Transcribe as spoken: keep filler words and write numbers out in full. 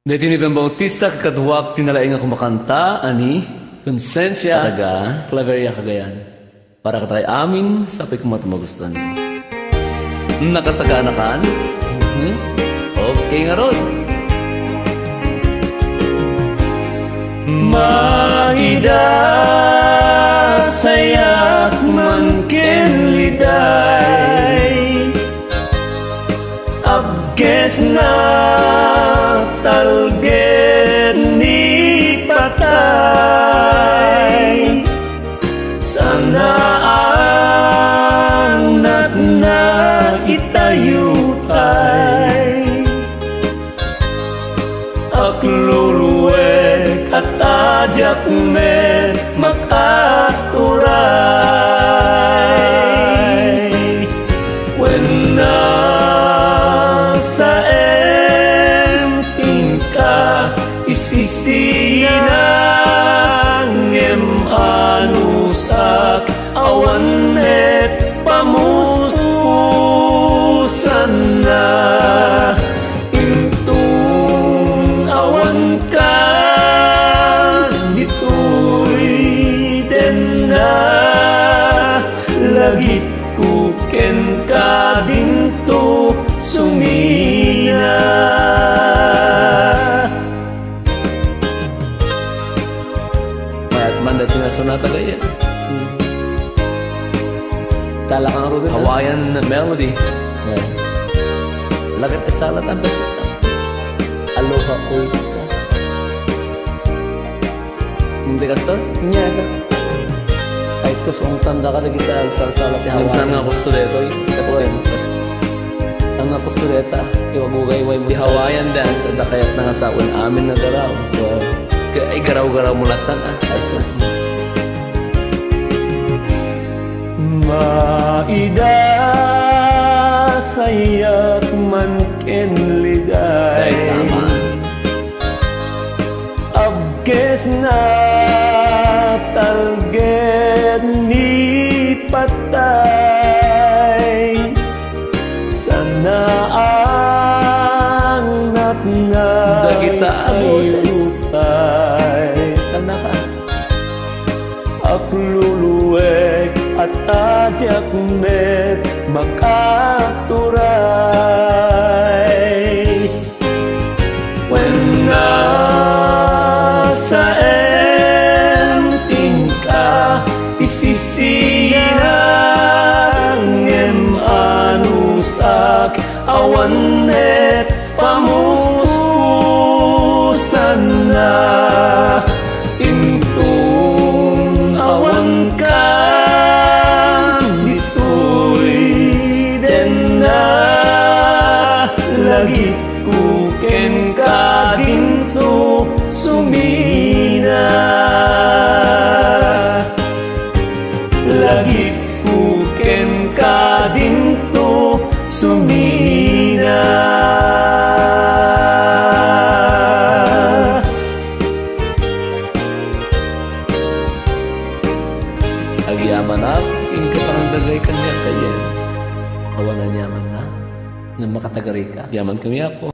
Daytoy ni Ben Bautista, kakaduak ti nalaing a kumakanta, a ni Concencia, taga Claveria, Cagayan. Para kadakayo amin, sapay koma ti magustuhan. Nakasaganakan? Mhm. Okay ngarud. Maida sayak man ken liday, abgesna talged ni patay. Sana ang natna itayutay. Akluluek a ta diak met makaturay. Wen nasaem ti inka isisina, ngem anusak awan met pamuspusanna. Inton awanka ditoy denna, lagipko kenka dinto sumina. Mayat man dati nga sonata gayam. Talagang rudo na. Hawaiian melody. Well. Lagat a salat ang basta. Aloha, oy, isa. Hindi ka ito? Niya, ito. Ay, sus, ang tanda ka na kita, agsalsala ti Hawaiian. Minsan nga gusto dito, eh. Kasi, Oy. Mas, ang nga gusto dito, iwagugay, way mo. Di Hawaiian dance, at kayat na nga sa un amin na garaw. Wow. Ka-, ay, garaw-garaw mo lahat na, ah. Ay, sus. Maida sayak man ken liday. Ay, tama. Abgesna talged ni patay. Sana ang natna Dagita a boses. Itayutay. Tanda ka. Akluluek a ta diak met makaturay. Wen nasaem ti inka isisina, ngem anusak awan met pamuspusanna. Inton awanka ditoy denna, lagipko kenka dinto sumina. Lagipko kenka dinto sumina. Agyamanak, inka panagdagay kaniak, kayen. Awan aniamanna, ngem makatagarika. Agyaman kami, Apo.